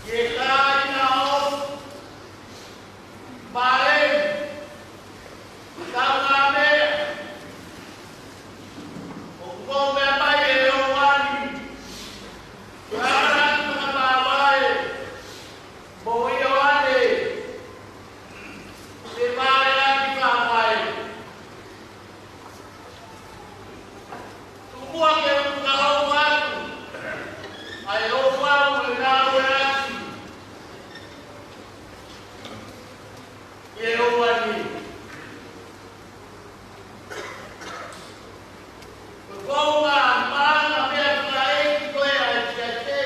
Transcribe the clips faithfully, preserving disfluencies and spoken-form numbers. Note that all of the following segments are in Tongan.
ʻE kāinga ʻo Pae, Taumameʻa, ʻoku ou meʻa mai ʻe ʻOani, ko e ʻamanaki fakapāpae, mo ʻIoane, ʻe Pae ʻaki Fakapae. Tuku muʻa ke u fakahoko atu ʻa e ouau ʻo e ngāue ʻaki ʻe ʻOani. Ko e founga maʻamaʻa meʻa fakaʻeiki ko ē ʻa e Siasi.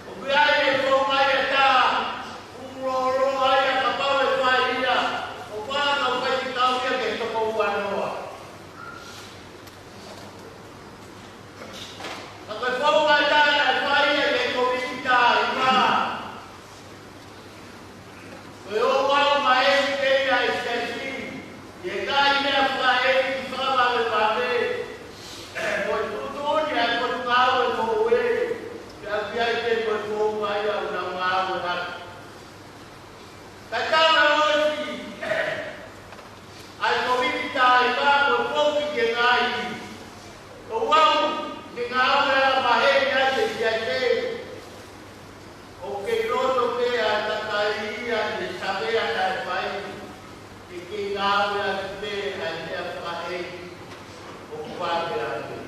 ʻOku ʻi ai e founga ia ʻe taha, ʻoku lōloa ia kapau ʻe fai ia, ʻoku ʻalu ʻo fai ki he kau ia ke toko uanoa. Ka ko e founga ʻe taha naʻe fai ia ʻi he Kōviti taha hiva. Ko e ouau maʻamaʻa ia ʻa e Siasi, ʻi he ngaahi meʻa fakaʻeiki fakavavevave, mo e tuʻutuʻuni ʻa e potungāue moʻui, pea ʻoku ʻi ai pē ko e founga ia ʻoku nau ngāue ʻaki. Ka tau ʻosi ʻa e Kōviti taha hiva mo e foki ki he ngaahi ouau mo e ngāue ʻa e maheni ʻa e Siasi. ʻOku kei loto pē ʻa e kakai ia ʻi he savea naʻe fai, ke kei ngāueʻaki pē ʻa e meʻa fakaʻeiki ʻoku vave ange.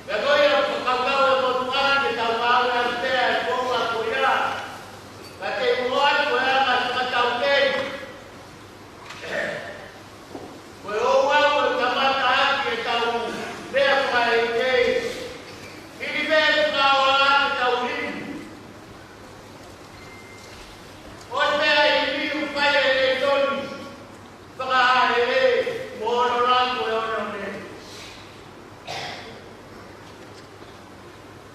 Pea ko ia ʻoku fakakaukau e motuʻa ni ke tau ngāueʻaki pē ʻa e founga ko ia, ka te u ʻoatu e anga fakataukei. Ko e ouau ʻe kamata ʻaki ʻetau meʻa fakaʻeiki, hili pē ʻetau ʻalu ʻo tau himi. ʻOsi pē ʻa e himi ʻoku fai ʻe Leisoni Fakahaʻele mo hono langi ʻo e ono nei.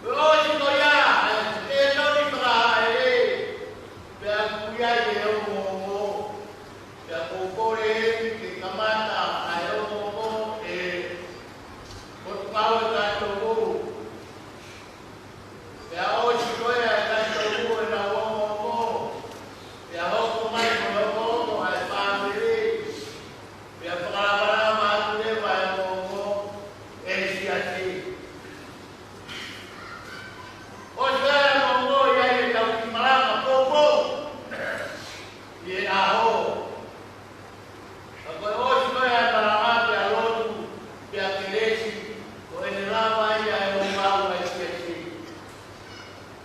Pea ʻosi ko ia ʻa e Leisoni Fakahaʻele, pea ʻoku ʻi ai e ongoongo. Pea ʻoku ou kole heni ke kamata ʻa e ongoongo ʻe Potungāue Kātoʻo. Pea ʻosi ko ia ʻa e Kātoʻo ʻenau ongoongo, pea hoko mai mo e ongoongo ʻa e fāmili, pea fakalakalaka atu leva e ongoongo ʻa e Siasi. ʻOsi ko ia e ongoongo, ʻi ai ʻetau kiʻi malanga poupou ʻi he ʻaho. Ka ko e ʻosi ko ia e malanga pea lotu, pea kelesi, ko ʻene lava ia e ouau ʻa e Siasi.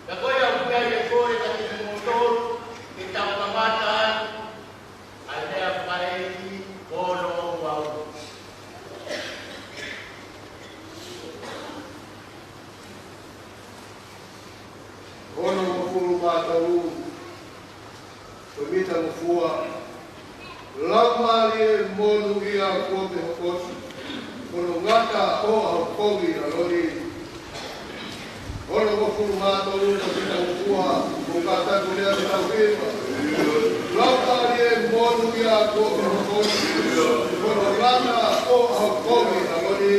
Ka ko ia ʻoku ʻi ai e kole kiate kimoutolu, ke tau kamata atu ʻa e meʻa fakaʻeiki hono ouau. Onongofulu mā tolu, ko e mita mo fua. Laumālie monūʻia kuo ke hokosi, hono ngata ʻo ʻaho kovi ʻa loni. Onongofulu mā tolu, ko e mita mo fua, ko e kātaki leva ke tau hiva. Laumālie monūʻia kuo ke hokosi, hono ngata ʻo ʻaho kovi ʻa loni.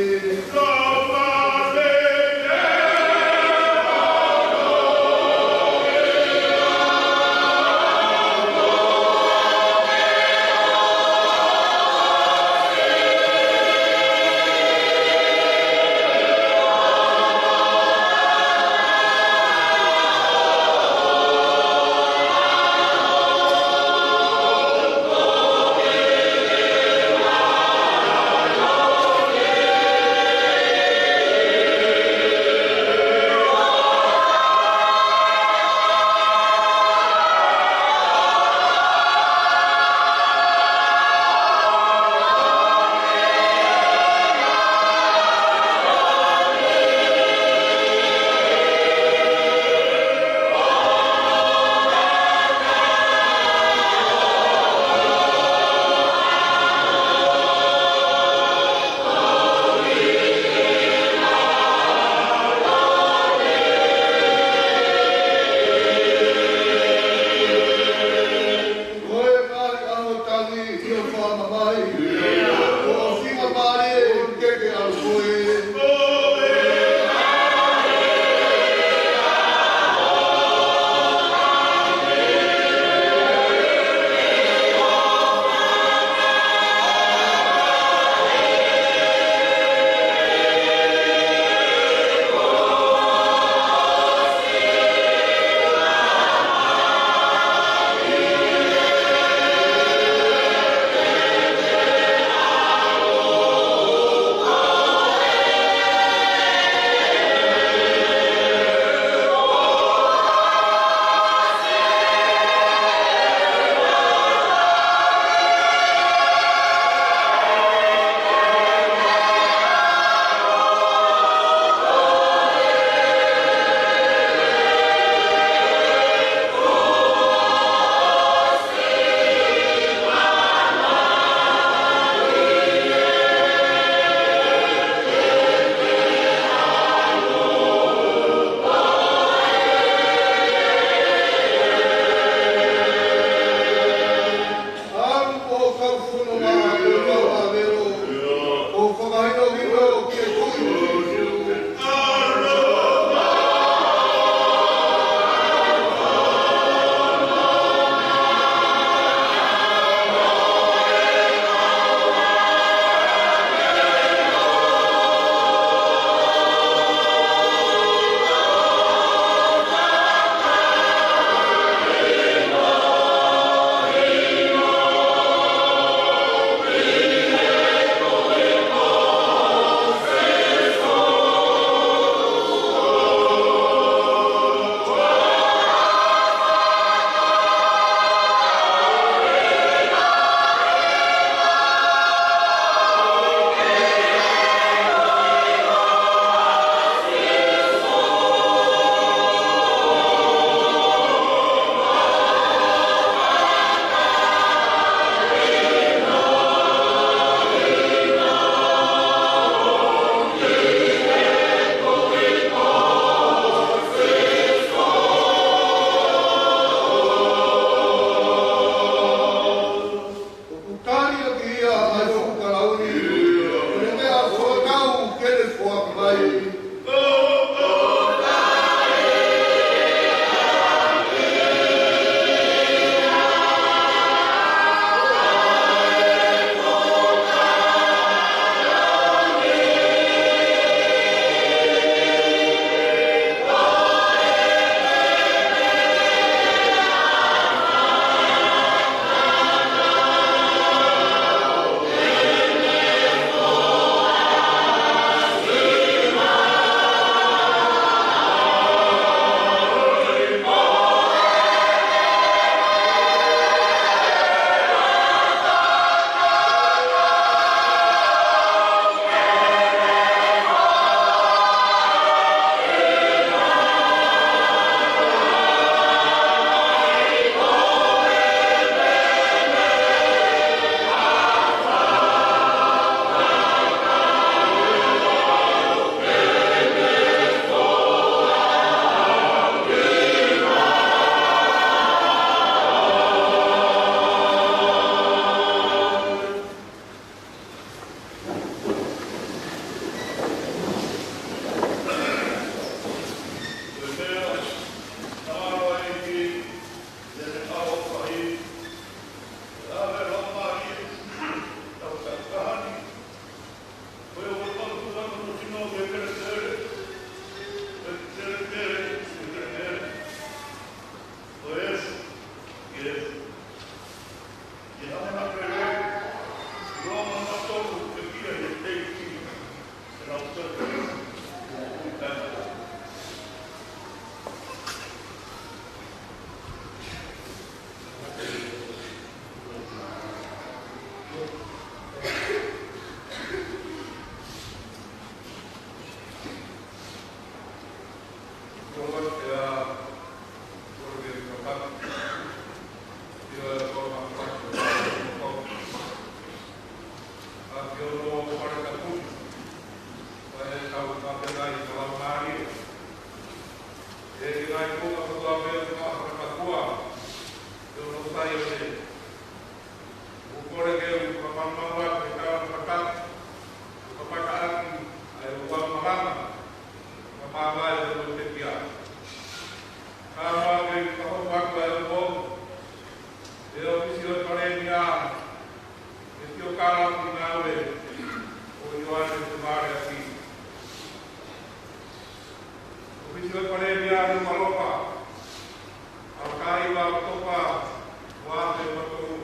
ʻOku ou kole ke u fakamālō atu he tala fakatapu, ʻo kamata ʻaki ʻa e ʻuluaki malanga, fakamāvae ʻo e pekia. Kae ʻoua ke u fakahoko atu ʻa e ongoongo ʻi he ʻōfisi ʻo e Palēmia, ʻe Fiokala Finau ē, ʻo Ioane Tuvale Aki. ʻŌfisi ʻo e Palēmia, Nukuʻalofa, ʻa e kahi ʻo ʻOketopa, ua afe ua tolu.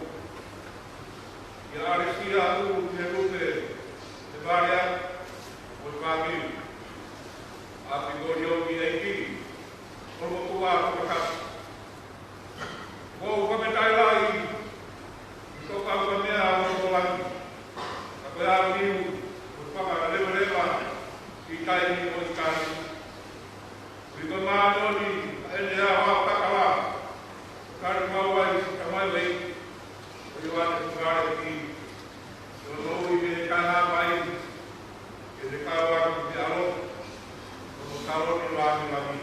ʻIa ʻAlesia ʻUlu Telupe Tevale Aki mo e fāmili. ʻApi Koliomie ʻEiki, Kolomotuʻa Toketā. ʻOku ou fakafetaʻi lahi ʻi he tokanga ʻa e meʻa ʻo e langi, ka ko e ʻapiu ʻo e fakaleveleva ʻi he taimi ʻo e tali. ʻI he māʻoniʻoni ʻa ʻene ʻaho takala, tali maʻu ai ʻe he Tamai Hēvani, ʻo Ioane Tuvale Aki, ʻi hono ui ke ne kaha mai, ke ne kau atu ki he ʻAlo, ʻo mo taloni lāngilangi.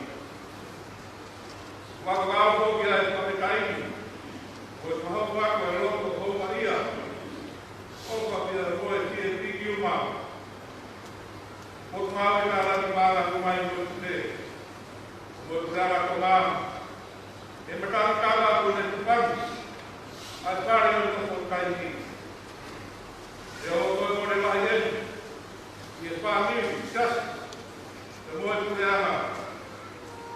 Fakakaukau ki ai fakafetaʻi ni, ʻo fakahoko atu e lotu houngaʻia, ʻo fakapia mo e T N P Kiuma, ʻo tau e kala ki māla kumai mo te, mo te ala ko mā, e mataʻi kala ko ne tupangi, ʻa e fale ʻo e toko taimi. ʻE ʻoku ou kole lahi eni, ʻi he fāmili, siasi, pea mo e puleʻanga,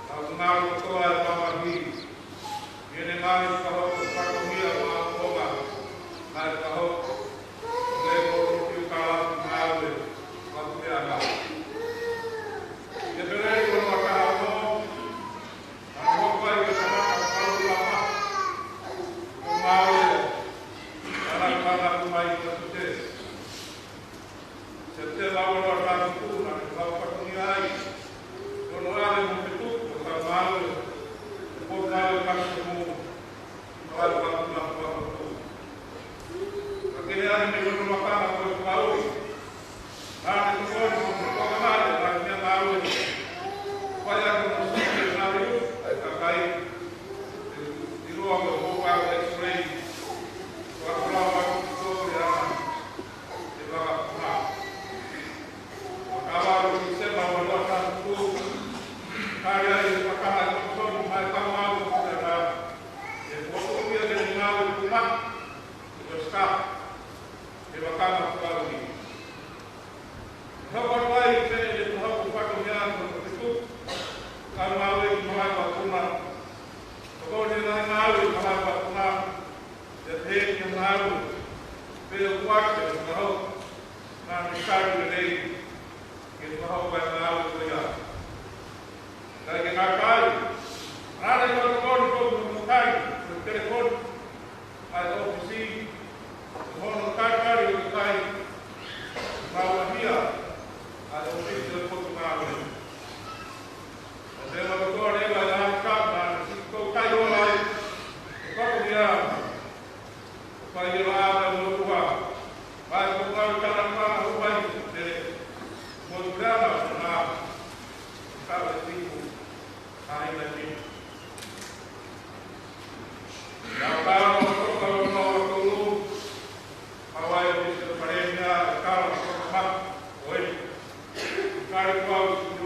ʻa e ngaahi kotoa e mamahi, ʻi heʻene ngaahi fakahoko fatongia ʻo e ʻaponga, ngaahi fakahoko, ʻo e kolo Fiokala Finau ē, ʻa e puleʻanga. ʻI he Peleli ua noa taha ono, ʻa e hoko ai ʻa e tangata ʻo Palopalapa, ʻo ngāue, ʻa e langa mai ʻa Tute. Sepitema ua noa taha fitu naʻe fakafatongia ai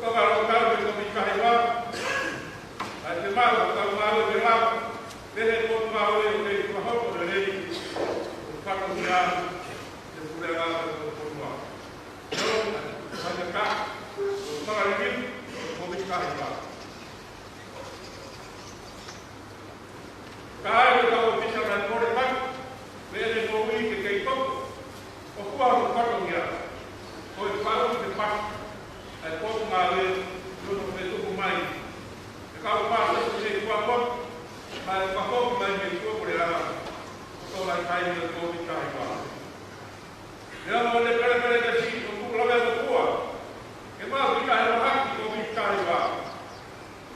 ʻOku tau kau ki he Kōviti taha hiva, ʻa e te mau ʻoku tau ngāue ke lava, pehē ʻoku tau ngāue ʻo kei fakahoko lelei ʻa e fatongia ʻo e puleʻanga ʻo e fonua. Io, ʻa e fakahoko ʻo e fakalilifu ʻo e Kōviti taha hiva. Ka ʻi he kau ʻōfisa naʻe kole mai, mei he moʻui ke kei toko, ʻo fua hono fatongia, ko e faʻu ke pasi, ʻa e potungāue, ʻi hono fetuku mai. ʻE kau pāsese nei kuo poto, kae fakahoko mai mei tuʻapuleʻanga, ʻo tō mai kai mei he Kōviti taha hiva. Pea mo e pelepelekesi ʻoku lave ʻo fua, ke mau ki he mahaki Kōviti taha hiva.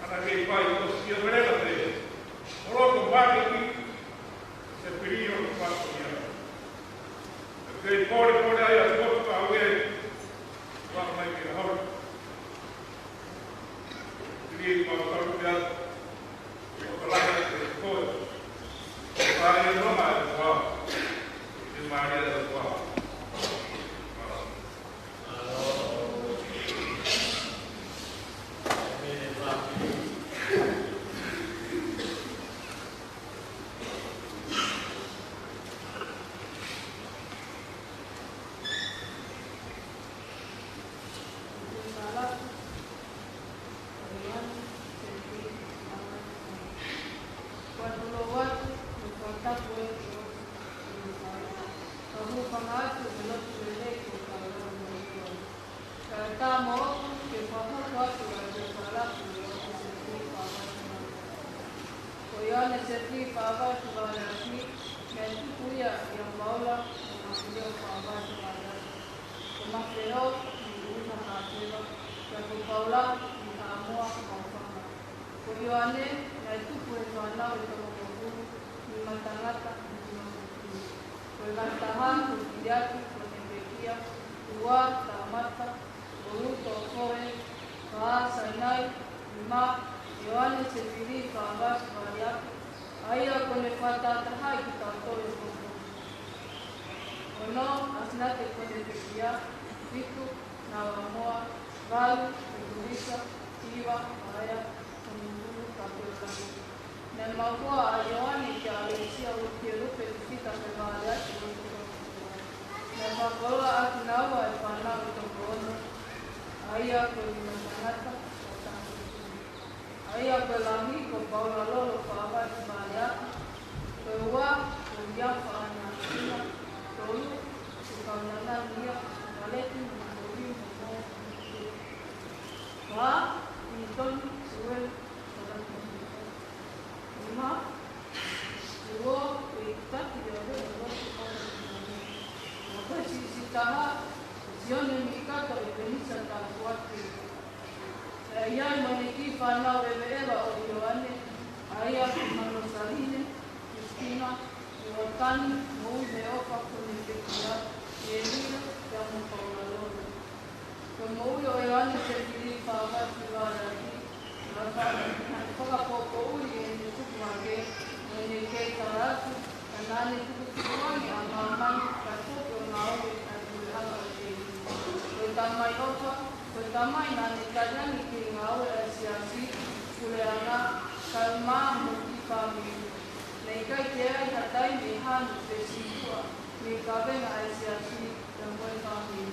ʻAna kei fai ko sia mereka te. ʻO loko mai ki he pilio ʻo fatongia. Kei pole pole ai ʻa e potu ka ue. Wa mai ki he hau. Pilio ʻi pau kalu pea. Ko la ke koe. Ka e no mai kua. Ke mai e kua. Ka ʻoku ou fakaʻamu ke lotu lelei ko e kau lau mo e kau. Ka tā moʻoku ke fakahoko atu ʻa e fakaʻamu ʻo e ʻOtua Sētuata Fāvatu. Ko ʻIoane Sētuata Fāvatu Vālaki, naʻe tuku ia ʻia Paula mo Makeleo Fāvatu Vālaki. Ko Makeleo, naʻe ui ha kāteva, pea ko Paula, naʻe ʻi Haʻamoa mo Fanga. Ko ʻIoane, naʻe tupu he fānau ʻe toko hongofulu, nima tangata, mo e nima fefine. Ko Ko e taha ko Kiliati, ko e pekia. Ua, Tamata. Tolu, Tofoe. Fā, Sainai. Nima, Ioane Sefili Fāvai Valiaki, ʻa ia kuo ne fakatahatahaʻi kitautolu ʻi he pongipongi. Ono, ʻAsinate, ko e pekia. Fitu, Nalamoa. Valu, Tulisa. Hiva, Paea. Hongofulu, Kapeolani. Naʻe maʻu ʻa Ioane kia ʻAlesia Uelupe Tufita Fevaliaki Uelupe. Naʻe fakakoloa ʻaki kinaua ʻe he fānau ʻe toko ono, ʻa ia ko e nima tangata, ʻo taha ʻo e tini. ʻA ia ko e lahi ko Paula Lolo Fāvai Valiaki, ko e ua ko Ia Faʻana Sina, tolu ko Kaunana Nia, Maleti mo Toli mo Mo. Fā, Titoni Sueli Fatakini. Nima, Uo Uitaki Ioane Losi Fatakini. Mo e siʻisiʻi taha, Sione Mikato ʻEpenisa Tapuaki. Naʻe ʻi ai mo ʻene kiʻi fānau ʻeveʻeva ʻo Ioane, ʻa ia ko Manosaline, Kristina, Iotani, Moʻui Meofa, ko e pekia, Elia, pea mo Paula Lolo. Ko e moʻui ʻo Ioane Sefili Fāvai Valiaki, naʻe faka-, naʻe fakapoʻuli ʻene tupu hake, mo ʻene kei tala atu, ka naʻa ne tukutuku ange ʻa māmani, kae foki ʻo ngāue ʻi he puleʻanga ʻo e telinga. Ko e tamai ʻofa, ko e tamai naʻa ne tali ange ki he ngāue ʻa e siasi, puleʻanga, kaeʻumaʻā mo e kiʻi fāmili. Naʻe ʻikai ke ʻi ai ha taimi ʻe hanu pe sītuʻa mei he kavenga ʻa e siasi, pea mo e fāmili.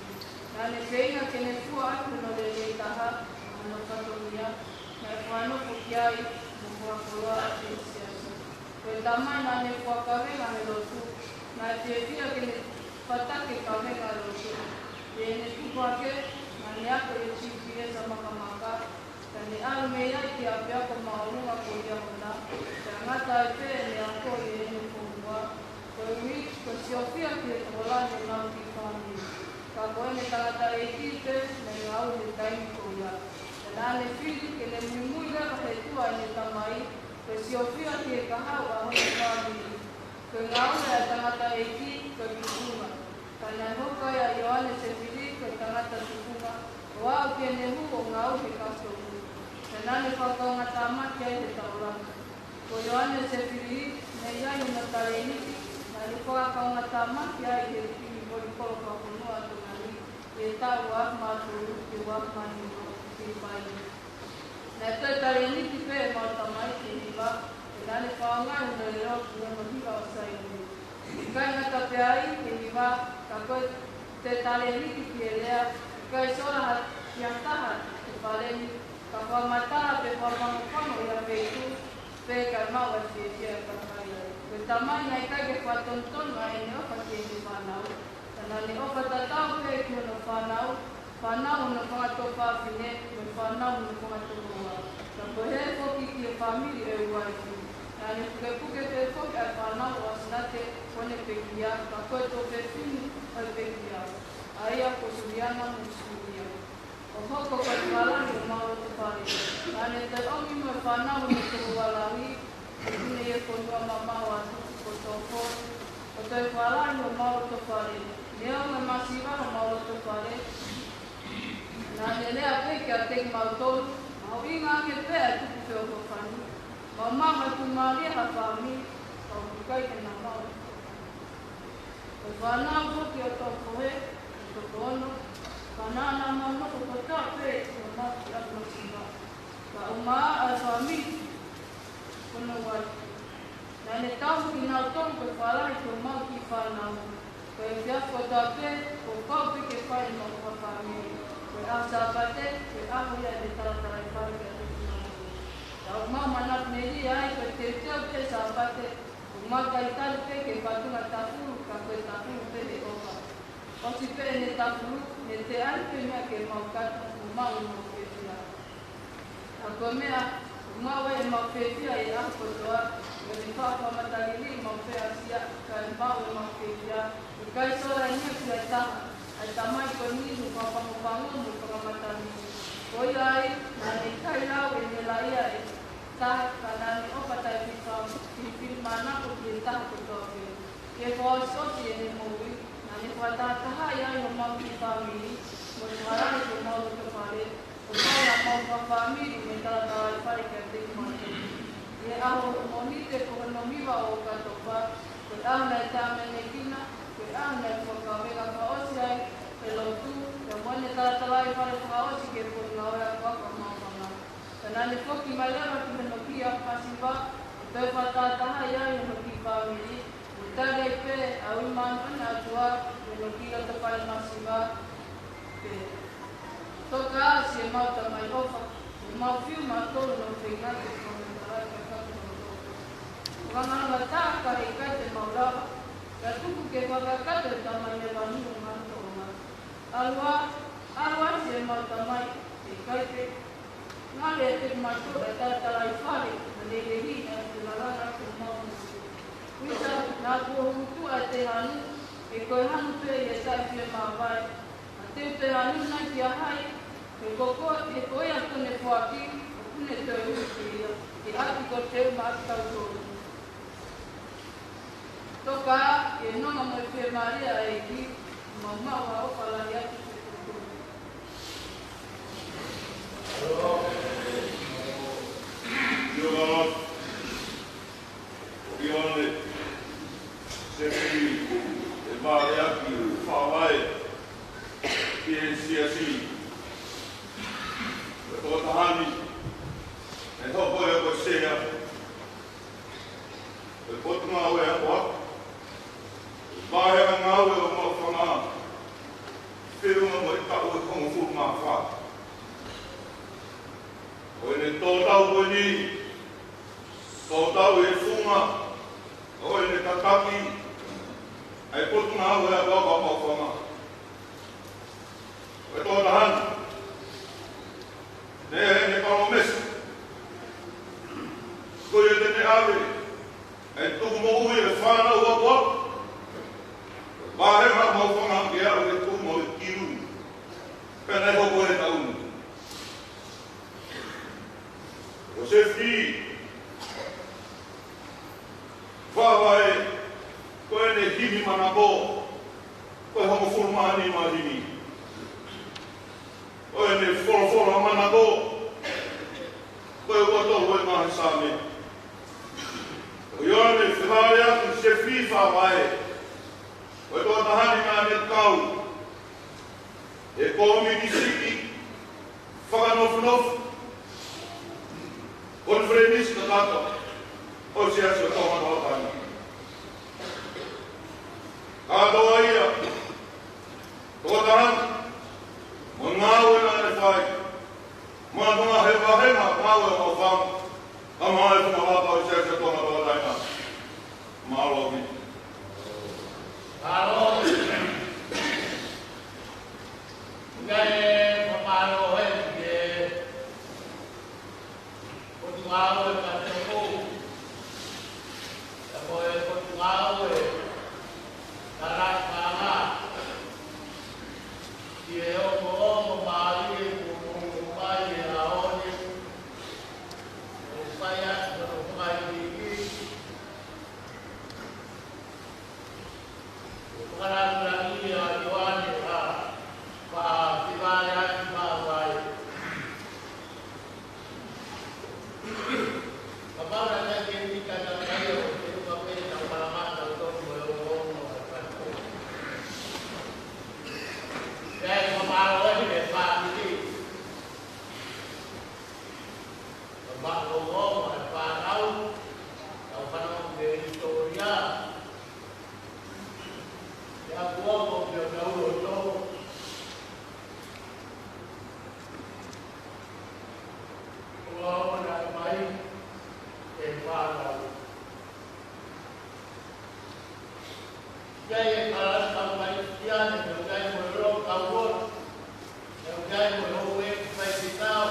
Naʻa ne feinga ke ne fua ʻaki hono lelei taha, mo hono fatongia, naʻe fakanofo ki ai mo fakakoloa ʻaki e siasi. Ko e tamai naʻa ne fua kavenga he lotu, naʻe fiefia ke ne fataki e kavenga lotu. ʻI heʻene tupu hake, naʻa ne ako ʻi he G P S ʻa Makamaka, ka ne ʻalu mei ai ki he ʻapiako māʻolunga ko Liahona, pea ngata ai pē ʻene ako ʻi heʻene founga, koeʻuhi ko e siofia ki he tokolahi ʻenau kiʻi fāmili. Ka ko ʻene tangataʻeiki pē naʻe ngāue he taimi ko ia. Pea naʻa ne fili ke ne muimui leva he tuʻa ʻene tamai, ko e siofia ki he kahaʻu ʻa hono fāmili. Ko e ngāue ʻa e tangataʻeiki ko e tufunga. Ka naʻe hoko ai ʻa Ioane Sefili ko e tangata tufunga, ʻo aʻu ki heʻene hū ʻo ngāue he kasitomu. Pea naʻa ne fakakaungātāmaki ai he taʻu lahi. Ko Ioane Sefili, naʻe ʻi ai hono talēniti, naʻa ne fakakaungātāmaki ai he timi volipolo fakafonua ʻa Tonga ni, ʻi he taʻu ua afe mā tolu ki he ua afe mā nima, ʻi he Filipaini. Naʻe toe talēniti pē ʻemau tamai ki he hiva, he naʻa ne fakaʻaongaʻi hono leʻo ki hono hiva ʻo Saione. ʻIkai ngata pē ai ki he hiva, ka ko e toe talēniti ki he lea, ʻikai sola ha, ki ha taha he fale ni, ka fakamatala pe fakafangofango ʻi ha feituʻu, pea ʻikai maʻu ha fiefia ʻe kakai ai. Ko e tamai naʻe ʻikai ke fakatonutonu ʻa ʻene ʻofa ki heʻene fānau, ka naʻa ne ʻofa tatau pē ki hono fānau, fānau hono fanga tuofāfine, mo e fānau hono fanga tokoua. Ka ko e hē foki ki he fāmili ʻo e uaifi. Naʻa ne pukepuke pē foki ʻa e fānau ʻo ʻAsinate, ko ʻene pekia, ka ko e tuofefine ʻo e pekia, ʻa ia ko Suliana mo Sulia. ʻO hoko ko e fālahi ʻo homau loto fale. Naʻa ne toe ʻomi mo e fānau hono tokoua lahi, ʻoku ne ʻi he fonua mamaʻo atu, ko Tofo, ko e toe fālahi ʻo homau loto fale. Neongo e masiva homau loto fale, naʻa ne lea pē kiate kimautolu, mahuʻinga ange pē ʻa e tuku feʻofoʻofani. Maumau ha tuʻumālie ha fāmili, ka ʻoku ʻikai ke na maʻu. Ko e fānau foki ʻo Tofohe, ʻo Tokono, fānau naʻa mau nofo kotoa pē ʻi homau kiʻi ʻapi masiva. Ka ʻumaʻā ʻa e fāmili ko hono uaifi. Naʻa ne tauhi kinautolu ko e fālahi ki homau kiʻi fānau. Ko e efiafi kotoa pē, kuo pau pē ke fai ʻemau ʻofa fāmili. Ko e ʻaho Sāpate, ko e ʻaho ia ʻene talatalaifale kiate kimautolu. Ka ʻoku mau manatu melie ai, ko e teuteu pē Sāpate, ʻoku mau talitali pē ki he fatunga tafulu, ka ko e tafulu pē he ʻofa. ʻOsi pē ʻene tafulu, ne teʻa ai pē meʻa ke mau kata, mo maʻu ʻemau fiefia. Ka ko e meʻa ʻoku maʻu ai ʻemau fiefia ʻi he ʻaho kotoa, ko ʻene faʻa fakamataliliʻi ʻemau feʻasia, kae maʻu ʻemau fiefia, ʻikai sola ʻene ʻi ai ha taha, ʻa e tamai ko eni, mo fakafangofango, mo fakamataliliʻi. Ko ia ai, naʻa ne ʻikai lau ʻene laʻia ʻe taha, ka naʻa ne ʻofa taʻefilifa-, filifilimānako ki he taha kotoa pē. Ke fakaʻosiʻosi ʻene Fakatahatahaʻi ai homau kiʻi fāmili, mo e fakalahi ki homau loto fale, ʻo fai ʻemau fakafāmili mo e talatalaifale kiate kimautolu. ʻI he ʻaho Mōnite ko hono hiva ʻo ʻOkatopa, ko e ʻaho naʻe tāmateʻi mai, ko e ʻaho naʻe fakakaveinga fakaʻosi ai e lotu, pea mo ʻene talatalaifale fakaʻosi ki he potungāue ako ʻa homau fanga. Pea naʻa ne foki mai leva ki hono kiʻi ako masiva, ʻo toe fakatahatahaʻi ai hono kiʻi fāmili, ʻo tali ai pē ʻa e ui māʻoniʻoni ʻa e ʻOtua ki hono kiʻi loto fale masiva. Pea toka ʻa siʻemau tamai ʻofa, ʻemau fiu mautolu ʻo feinga ke fakamatalaʻi kakato mautolu. Ko e ngaahi ngata ka ʻikai te mau lava, ka tuku ke fakakakato e Tamai mei he Langi ʻo ngaahi tōʻonga. ʻAlu ā, ʻalu ā siʻemau tamai, ʻikai pē. Ngale ʻiate kimautolu ʻa e talatalaifale, naʻa ne lehilehiʻi ʻa e lalanga ko mau. Uisa, naʻa kuo hū tuʻa ʻete hanu, he ko e hanu pē ia ʻe taʻe fie māvae. Naʻa teu te hanu nai kia hai, he ko ko, he ko ia kuo ne foaki, ʻoku ne toe hū ki ai, ke ʻoatu ko teu maʻa kitautolu. Toka ā, ke nonga mo e fiemālie ʻa e ʻEiki, mau maʻu ha ʻofa lahi atu kiate kimoutolu. ʻIo, ʻio, ʻio, ʻio, ʻio, Sēfiti, ʻe vale ʻaki Faʻavae ki he siasi. Ko e tokotaha ni, ʻe hoko ia ko e sea ʻo e Potungāue Ako, vaheʻanga ngāue ʻo Maʻufanga, feʻunga mo e taʻu ʻe hongofulu mā fā. Ko ʻene tō tau ko eni, tō tau e funga ʻo ʻene tataki ʻa e Potungāue Ako ʻa Maʻufanga. Ko e tokotaha ni, naʻe ʻi ai ʻene palōmesi, ko ia te ne ʻave ʻa e tukumoʻui ʻa e fānau ako, vaheʻanga Maʻufanga ke aʻu ki he tukumoʻui kilu. Pea naʻe hoko he taʻu ni. Ko Sēfiti Faʻavae, ko ʻene himi manako, ko e hongofulu mā nima himi. Ko ʻene folofola manako, ko e ua tolu ʻo e ngaahi Saame. Ko ia naʻe fehālaaki Sēfiti Faʻavae, ko e tokotaha ni naʻa ne kau he kōmiti siʻi fakanofonofo, konifelenisi kakato ʻo e Siasi ʻo Tonga Tauʻatāina. Kātoa ia, tokotaha ni, mo e ngāue naʻa ne fai, mo e ngaahi vaheʻanga ngāue ʻo Maʻufanga, kae ʻumaʻā e Fungavaka ʻo e Siasi ʻo Tonga Tauʻatāina. Mālō ʻaupito. Mālō. Kae fakamālō heni ki he Potungāue Kātoa, pea mo e Potungāue Talaʻofa, ki he ongoongo mālie kuo mou ʻomai he ʻaho ni, ʻo fai atu hono fakaʻikiki, ʻo fakalāngilangiʻi ʻa Ioane ʻa Faʻa-, Faʻavae. Kapau naʻe ʻikai ke ʻi ai ha taha ia, ʻoku ou tui pē te tau malamata ʻo tonu mo e ongoongo ʻa e kātoa. Pea ʻe fakamālō eni e fāmili. Ka maʻu ongoongo ʻa e fānau, tau fanongo ki he hisitōlia. ʻE aku ongo ki he kau loto. ʻO aʻu mai e fānau. ʻI ai e kalasi kau mai Kilistiane, ʻi ai mo e lotu kau lotu, ʻi ai mo e houʻeiki faifekau.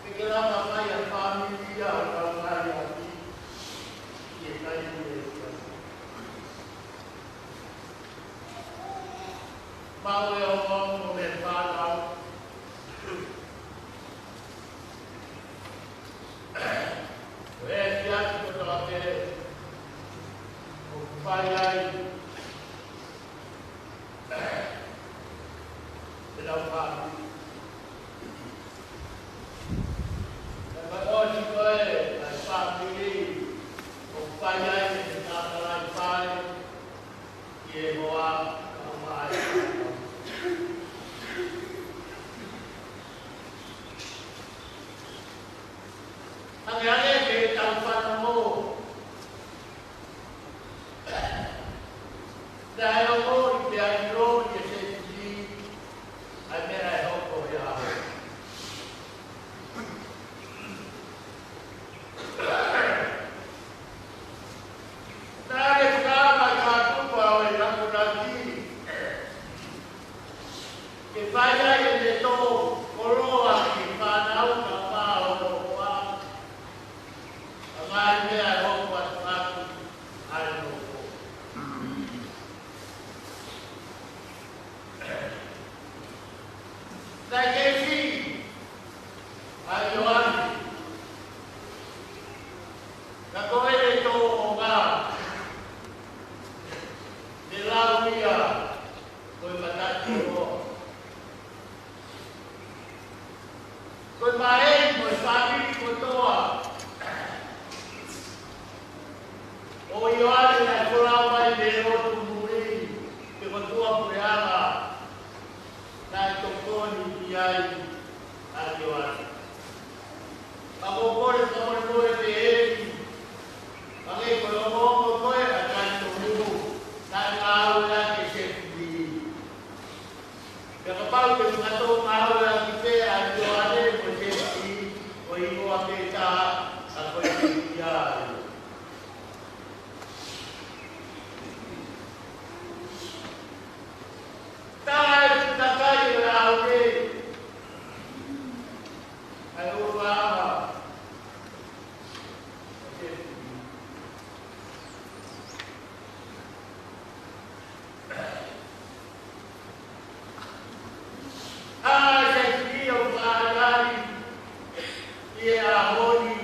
Ke ke lava mai ʻa e fāmili ia ʻo kau mai ʻaki ʻi he taimi ni. Maʻu e ongoongo mei he fānau. Ko e siasi kotoa pē ʻoku fai ai Tau fāmili. Pea ko e ʻosi ko ē ʻa e fāmili, ʻoku fai ai e taʻataʻalaifale ki he hoa ʻo e ʻaho. Hangē ʻa e ke tau fanongo. Naʻe ongoʻi pea ʻilo ʻe he sētesi ʻa e meʻa naʻe hoko he ʻaho. Naʻe fakahā mai ʻe he kātoanga ʻo e Lakonaki ke fai ai ʻene tō koloa ki he fānau kae ʻumaʻā hono hoa, ʻa e ngaahi meʻa ʻe hoko atu ʻaki ʻa e nofo. Naʻe kei siʻi ʻa ʻIoane, ka ko ʻene tōʻonga ne lau ia ko e mataʻitoʻa. Ko e vaʻe mo e fāmili kotoa ʻo ʻIoane naʻe folau mai mei lotu muli, pe ko tuʻapuleʻanga, naʻe tokoni ki ai ʻa ʻIoane. Ka ko e kole fakamolemole pē eni, hangē ko e ongoongo ko ē ʻa e kātoanga, naʻe ngāueʻaki ʻe he sētesi. Pea kapau te u ngāue ʻaki pē ʻa ʻIoane mo e sētesi, ko e hingoa pē taha, ka ko e sētesi ia. Taʻe takai e lau ē, ʻa e ʻuluʻanga. ʻA e sētesi ʻoku fāʻeleʻi ʻi he ʻaho ni,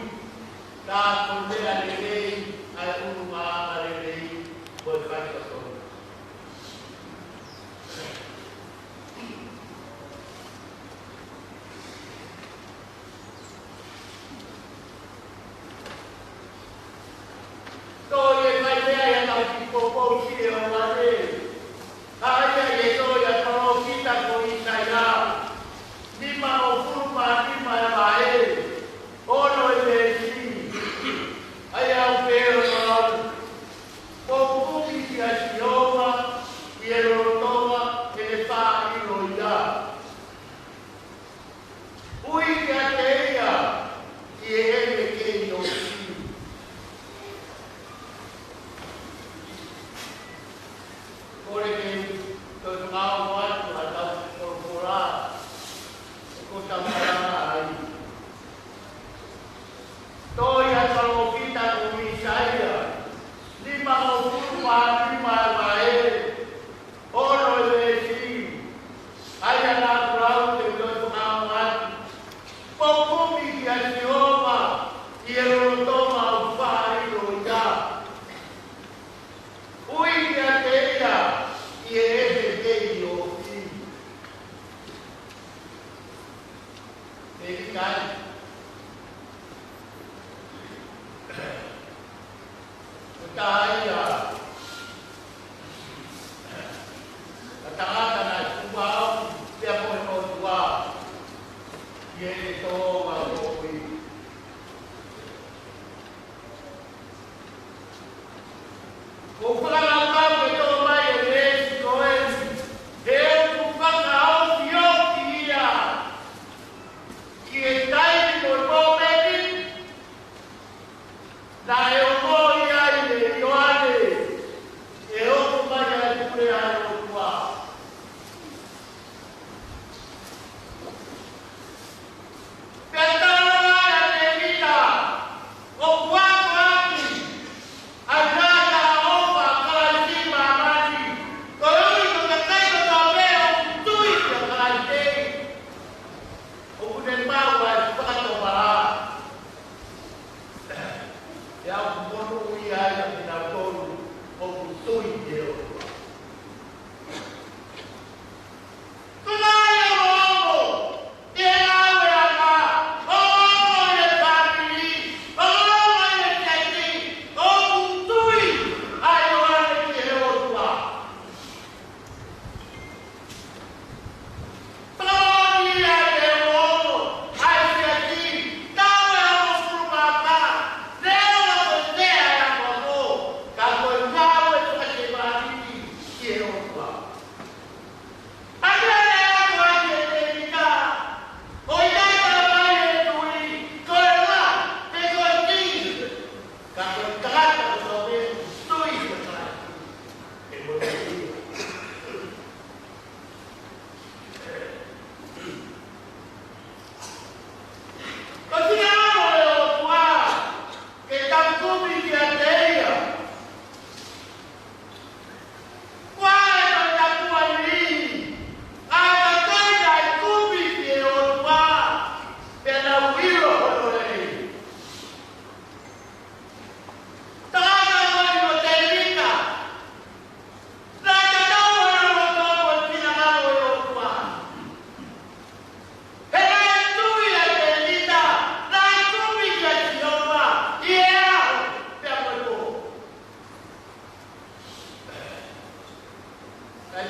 tā ko e meʻa lelei, ʻa e ʻulungaanga lelei, ko e faitotonu. Toe fai meʻa ia ʻetau kiʻi poupou ki he ʻOtua. Ka ʻi he tohi ʻa e palōfita ko ʻĪsaia, nimangofulu mā nima e vahe, ono e veesi, ʻa ia ʻoku pehē hono lau: Kuo u kumi kia Sihova ʻi he lolotonga ʻene faʻa ʻilo ia. Ui kiate ia ʻi heʻene kei ʻosi.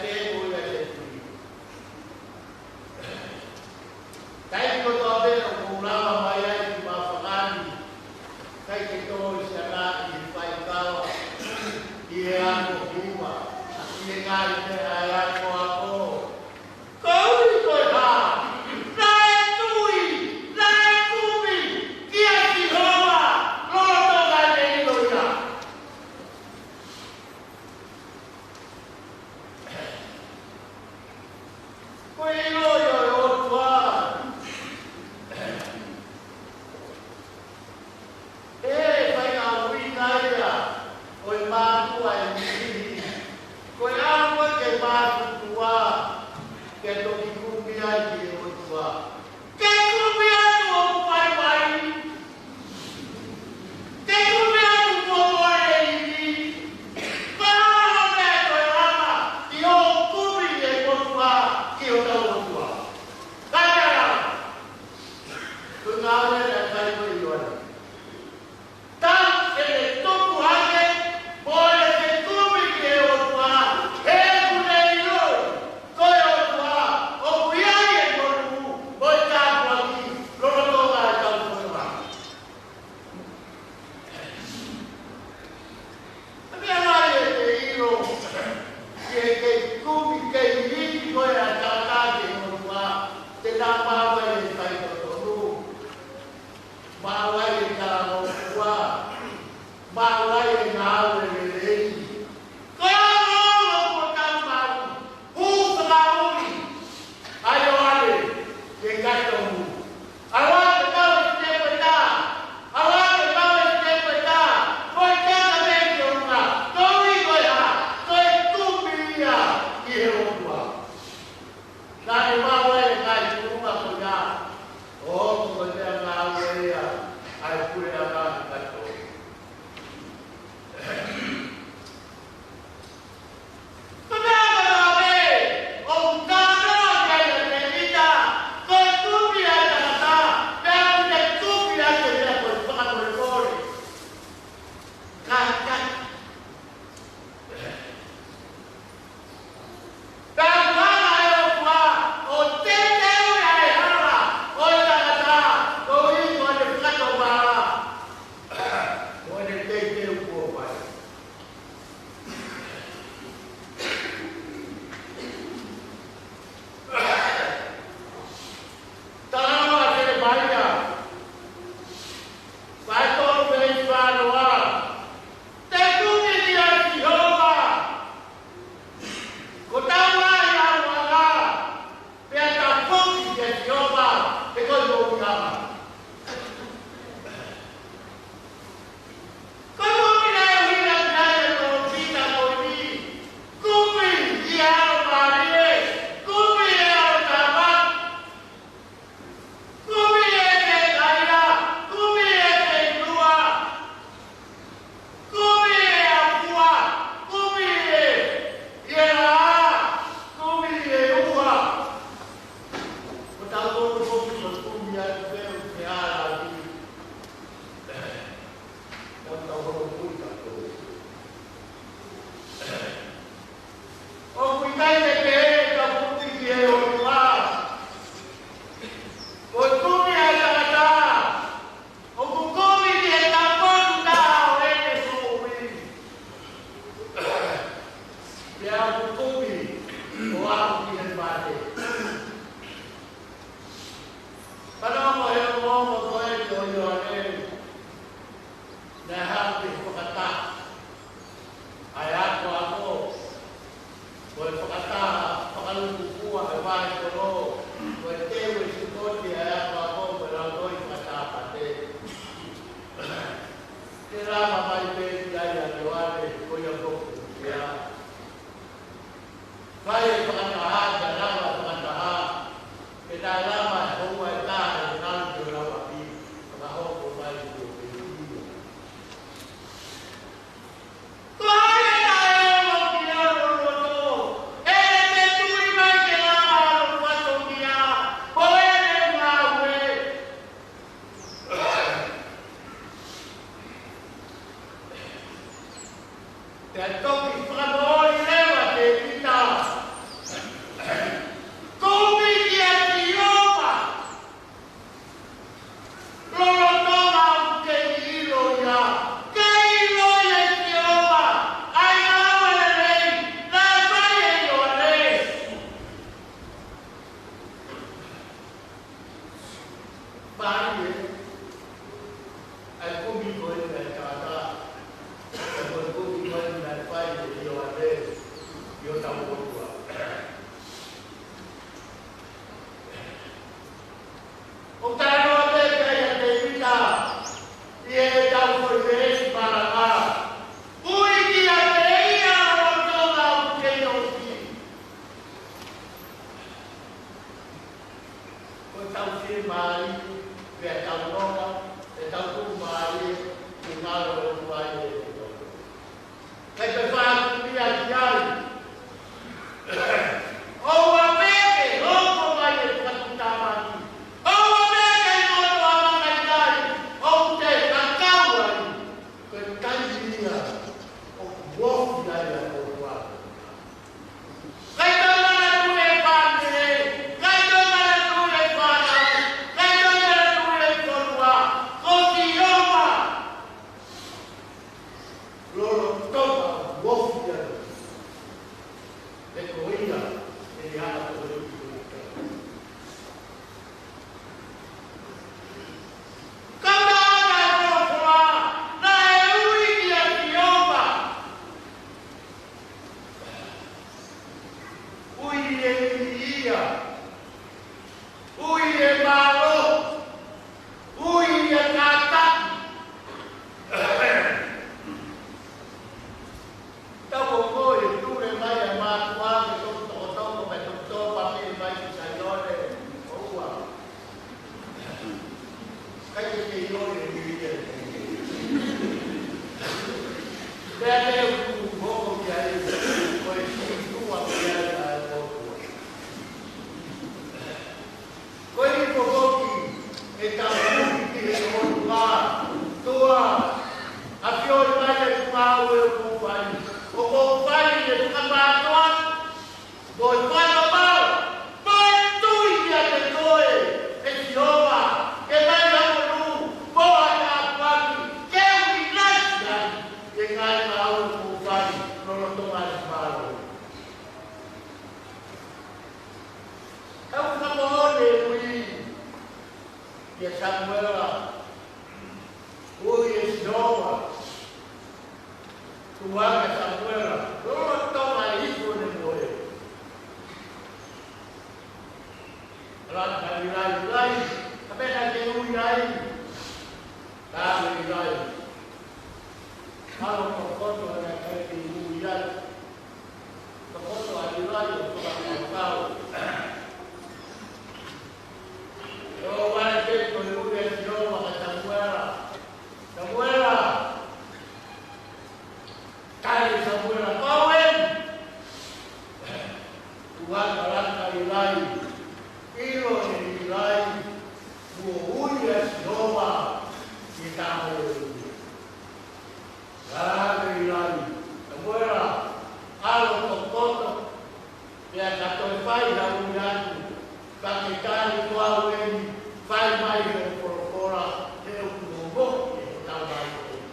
Ke ko ia te tui. Taimi kotoa pē ʻoku mou lava mai ai ki māfana ni, ʻikai ke toe siana ʻi he faikava, ʻi he ako hiva, ʻi he ngaahi meʻa ʻa e akoako. Koeʻuhi ko e hā? Naʻe tui, naʻe kumi kia Sihova, lolotonga ʻene ʻilo ia. Ko e ʻilo ia ʻo e ʻOtua. ʻE faingofua ia ʻo e mātuʻa ʻe niʻihi. Ko e ʻalu ko ē ki he mātuʻa, ke toki kumi ai ki he ʻOtua. Ke kumi atu hoku vaivai. Ke kumi atu kuo mole e ivi. Ko e hā e meʻa ʻe toe lava ʻi hoʻo kumi e ʻOtua ki hotau ʻOtua? Ka mea lava. Ko e ngāue naʻe fai ko ē ʻe ʻIoane. Tau ke ne tupu hake, mo ne fekumi ki he ʻOtua, he ʻoku ne ʻilo, ko e ʻOtua, ʻoku ʻi ai e monū, mo e tāpuaki, lolotonga ʻetau fononga. Ko e meʻa lahi ʻete ʻilo, ʻi heʻete kumi kei iiki ko ē ʻa e tangata ki he ʻOtua, te na maʻu ai e faitotonu. Maʻu ai e talangofua. Maʻu ai e ngāue lelei. Ko e ongoongo kuo tau maʻu. Hū fakaʻuli ʻa ʻIoane ki he kaitohu. ʻAlu ā ke maʻu e sitepu ʻe taha. ʻAlu ā ke maʻu e sitepu ʻe taha. Ko e teka mei ke unga. Koeʻuhi ko e hā? Ko e kumi ia ki he ʻOtua. Naʻa ne maʻu ai e ngaahi tuʻunga ko ia, ʻo hoko ko e meʻangāue ia ʻa e puleʻanga ʻi he kaitohu. Ko e meʻa ko ē ʻoku kātoa ki ai ʻa Tēvita, ko e kumi ʻa e tangata, pea ʻoku ne kumi ʻaki e meʻa ko e fakamolemole. Ka, ka, Ka ʻoku hanga ʻe he ʻOtua ʻo teuteuʻi ʻa e hala ʻo e tangata, koeʻuhi ko ʻene fakatomala mo ʻene teuteu kuo fai. Talanoa Selemaia, vahe tolu veesi fā noa. Te kumi kia Sihova. Ko hotau ʻaluʻanga, pea tau kumi kia Sihova, he ko e moʻui ʻanga. Ko e moʻoni naʻe ʻuhinga ki ai e palōfita ko eni, kumi ʻi he ʻalomālie, kumi ʻi he ʻalotāmaki. Kumi ʻi he kaila, kumi ʻi he feilua, kumi ʻi he afua, kumi ʻi he, ʻi he laʻā, kumi ʻi he uha. Ko tautolu foki ʻoku kumi atu pē ʻi he ʻalavi. Ko tautolu foki tautolu. ʻOku ʻikai ke pehē ʻe taputi ki he ʻOtua. Ko e kumi ʻa e tangata, ʻoku kumi ki he tapu taha ʻo ʻene moʻui. Pea ʻoku kumi ʻo aʻu ki he mate. Pea naʻe ʻi ai e ongoongo ko eni ʻo ʻIoane. Naʻe haʻu ke fakataha ʻa e akoako. Ko e fakataha fakalūkufua he vahe tolu, ko e teu e sipoti ʻa e akoako, ko e lautoi fakataha pē. Ke lava mai pē ki ai ʻa ʻIoane, ko ia ko ia. Fai e fakataha, ke lava e fakataha, ke taʻe lava e houa ʻe taha ʻe ngalo ke lava pi, fakahoko mai ki he ʻEiki. Ko hai ʻe taʻeongo ki hono loto, ʻe ne tui mai ke lava hono fatongia, ko ʻene ngāue. Pea toki fakamoʻoni leva ʻe Tēvita, Tau fiemālie, pea tau nonga, pea tau tuʻumālie, ʻi he ngalo ʻo e ʻOtua ʻi he ʻOtua. Kae pehē ʻoku pehē ai, ʻoua pē ke hoko mai e fakatuʻutāmaki, ʻoua pē ke hoko mai e fakatuʻutāmaki, ʻoku te fakakau ai, ko e taimi ia ʻoku ofi ai ʻa e ʻOtua. Kae tau manatuʻi e fāmili, kae tau manatuʻi e fānau, kae tau manatuʻi e fonua, ko Sihova lolotonga ʻoku ofi ai. He ko ia ʻe ʻikai toe ʻi ai. Ka naʻe ʻi ai e folofola, naʻe ui kia Sihova. Ui ʻe ia, ui ʻe mālō, ui ʻe kātaki. Tau ko e tule mai ʻa e mātuʻa ke toki tokotoko mai, toki tō pāpili mai ki Saione, ʻoua. Kai ke kei ʻole ʻi he. Pea te u hoko ki ai, ko e sītuʻa ki ai ʻa e ʻOtua. Ko e hifo foki ʻetau ui ki he ʻOtua, ʻOtua, ʻafioʻi mai e tuʻunga ʻoku ou fai, ʻoku ou fai ʻi he tuʻunga mātuʻa, mo e fai ʻo mau, mo e tui kiate koe, ʻe Sihova, ke mai ha monū, mo ha tāpuaki, ke u ʻinasi ai, ʻi he ngaahi ngāue ʻoku ou fai, lolotonga ʻeku mālō. Ka u ka moʻoni e ui kia Samuela, ui ʻe Sihova, tuʻu ange ʻa Samuela, lolotonga e hifo ʻene mohe. Laka ʻa ʻIlai, ʻIlai, ka pehē ke ui ai. Ka ʻi ai ʻIlai. ʻAlu ʻo tokoto ʻene kai ke ui ai. Tokoto ʻa ʻIlai ʻo fakakaukau. ʻO ʻai ke toe ui ʻa Sihova kia Samuela. Samuela. Tali ʻe Samuela, ko au eni. Tuʻu ange ʻa laka ʻa ʻIlai. ʻIlo ʻe ʻIlai kuo ui ʻa Sihova ki he taha ʻo e ui. Laka ʻa ʻIlai, Samuela, ʻalu ʻo tokoto, pea ka toe fai ha ui atu, ka ke tali ko au eni, fai mai hoʻo folofola, he ʻoku ou moʻui ʻi he taumaiā ko eni.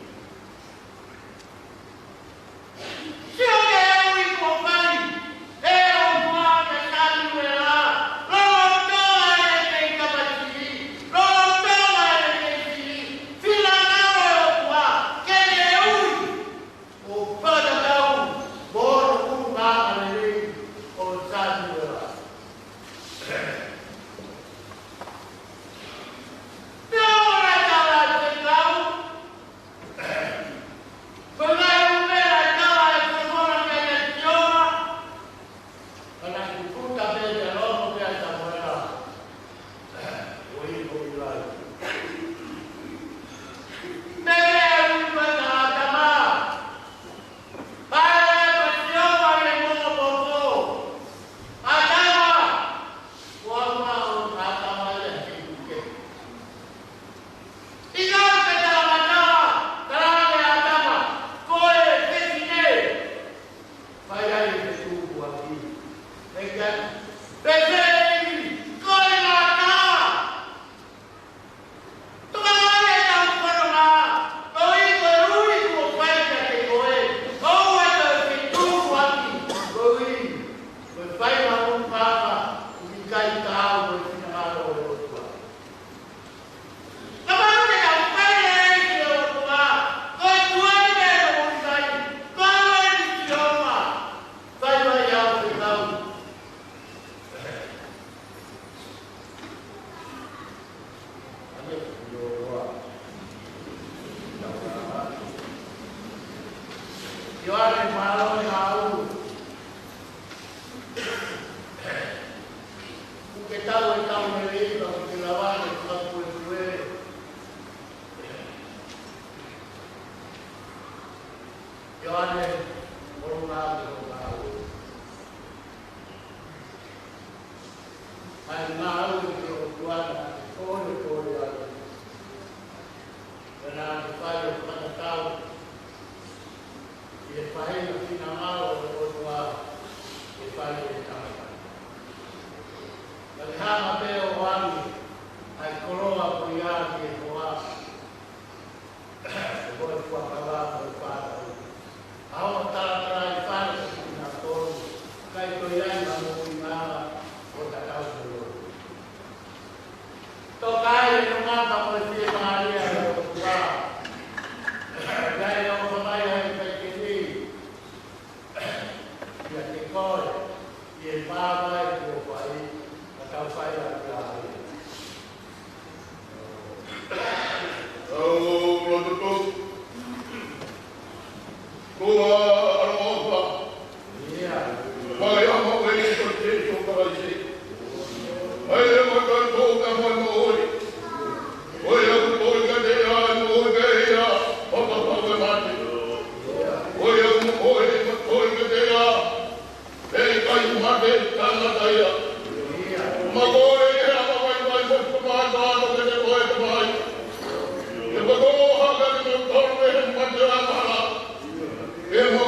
Sio ki he ui kuo fai ʻe he ʻOtua kia Samuela, lolotonga ʻene kei tamasiʻi, lolotonga ʻene kei siʻi, finangalo e ʻOtua ke ne ui, ʻo fakatatau mo hono ʻulungaanga lelei ʻo Samuela. Pea ʻoua naʻa tala ʻe Sihova, ko e ngaahi ʻū meʻa naʻe tala ʻe Solomona kiate Sihova, ka naʻe kukuta pē ʻene loto pē ʻa Samuela. ʻOi, ʻo ʻIlai. Meʻa ʻe ui ko e ʻĀtama. Pea ʻai ʻe Sihova ʻi he moʻopopo, ʻĀtama. Ko au ʻa ʻĀtama ia ki he puke. ʻIkai ke tala ʻe ʻĀtama, tala ʻe ʻĀtama, ko e fefine. Fai ai e fetuʻutaki. ʻE ʻikai. Pea fai, ko e ngata. Tuʻu mai e tau fononga, koeʻuhi ko e ui kuo fai kiate koe, ʻoua te ke fetuʻutaki, koeʻuhi ko e fai maʻu papa, ʻoku ʻikai taau mo e finangalo ʻo e ʻOtua. Kapau te tau fai lelei ki he ʻOtua, ko e tuai pē ʻoku fai, ko e ui ki Sihova, fai mai ʻa e fekau. koe, ʻi he māmani kuo fai, ʻa e kau fai ʻa e ʻaho ni. ʻOku lotu atu. ʻOtua ʻaloʻofa. Fakaʻamu ʻa e ʻEiki ko Sīsū Kalaisi. ʻA ia ʻoku tau tō ka fai moʻui. ʻOku tau tō kiate ia, moʻui pē ia, ʻo ka fai mate. ʻOku tau moʻui, tō kiate ia. ʻE ʻikai mate tangata ia. Mo koe ʻe ala mai mai mo ko mātou ʻa ʻoku te koe te mai. ʻE ko tō haka ni mo tō ʻe he mate ʻa mala. ʻE mo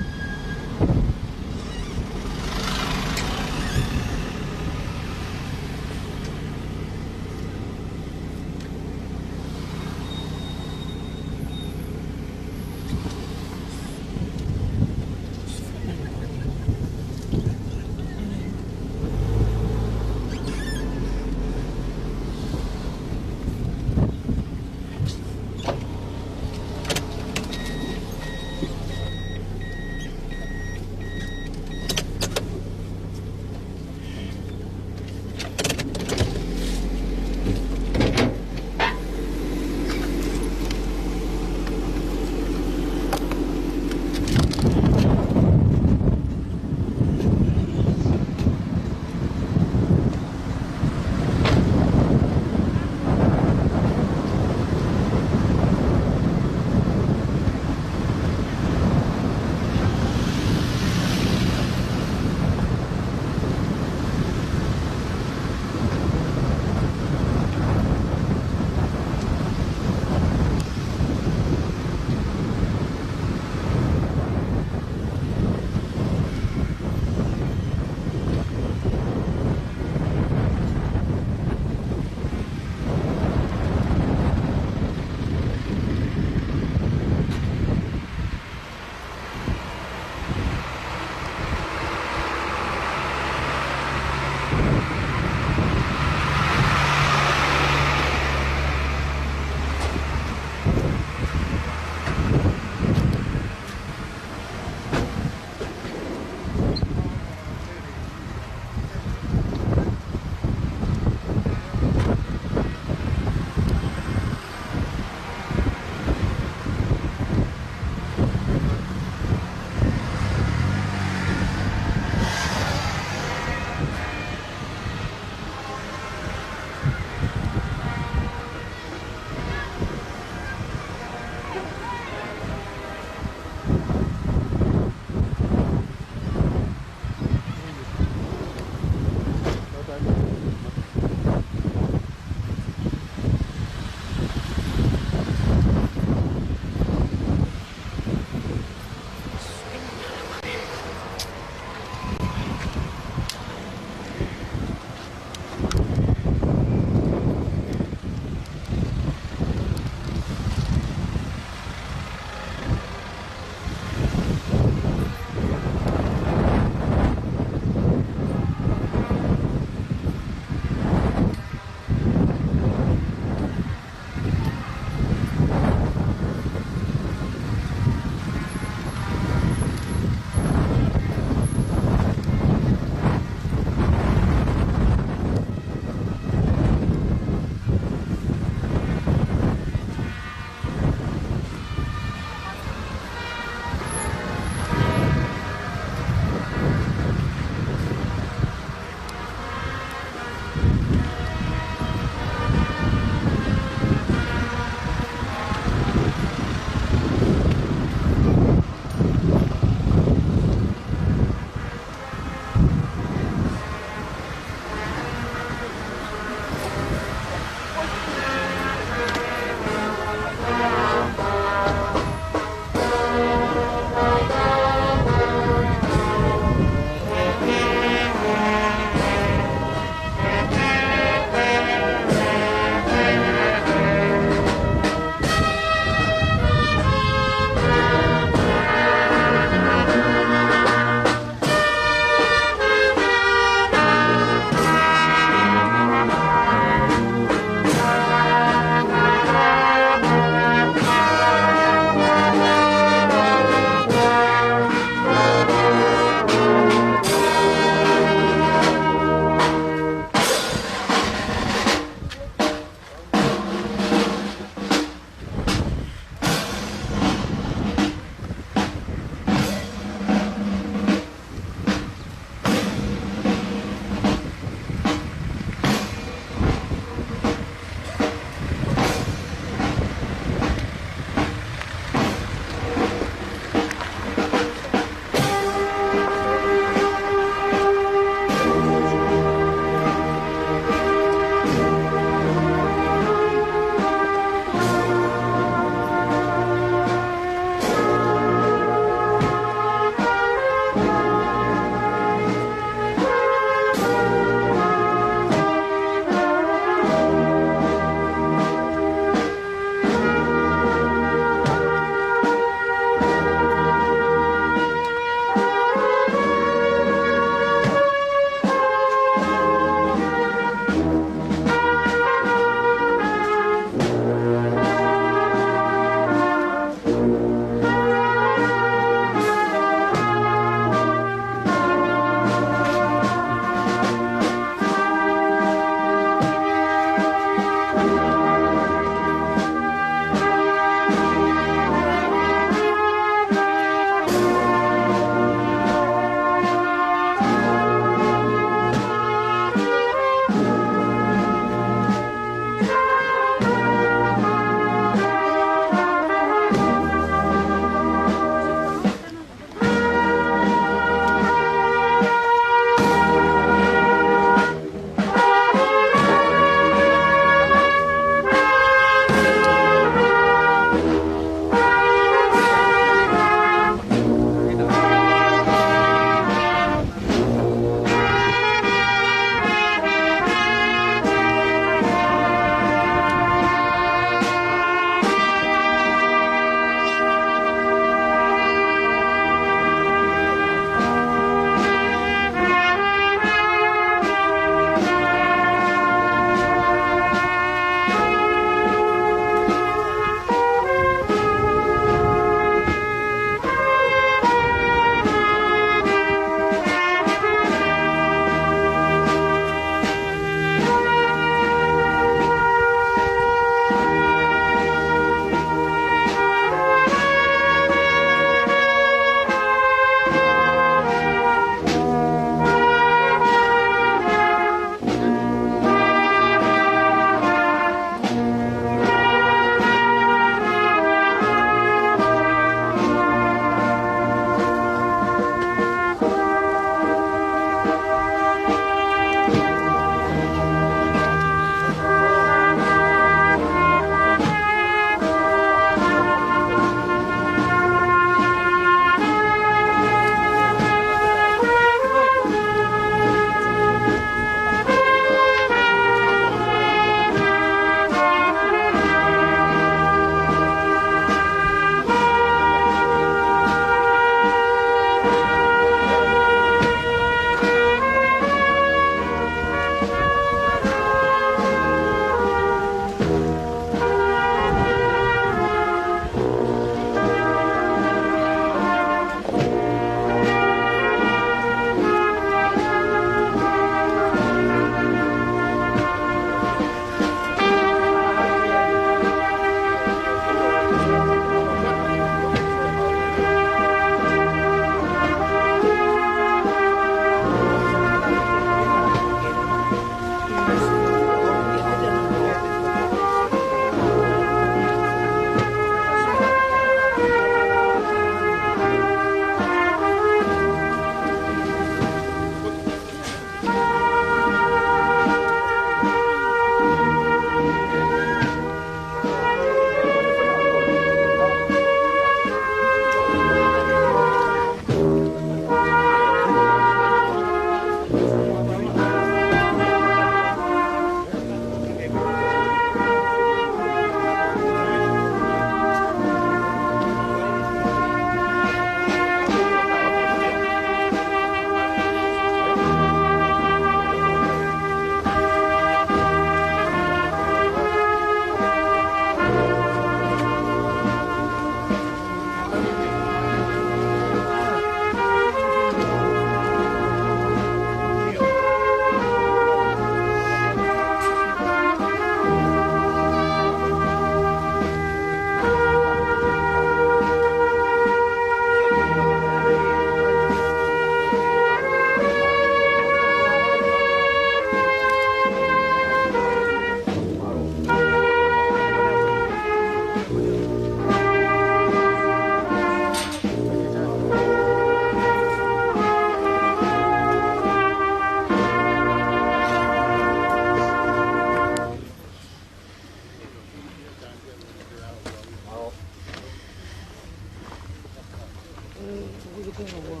Mālō.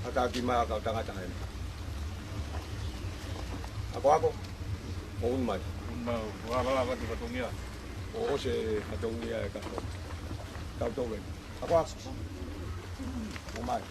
Hata ki mā kau tangata eni. Ako ako. ʻO unu mai. Mau, wala wala watu fatongia. ʻO ʻosi e fatongia e kato. Kau tau eni. Ako ako. ʻO mai.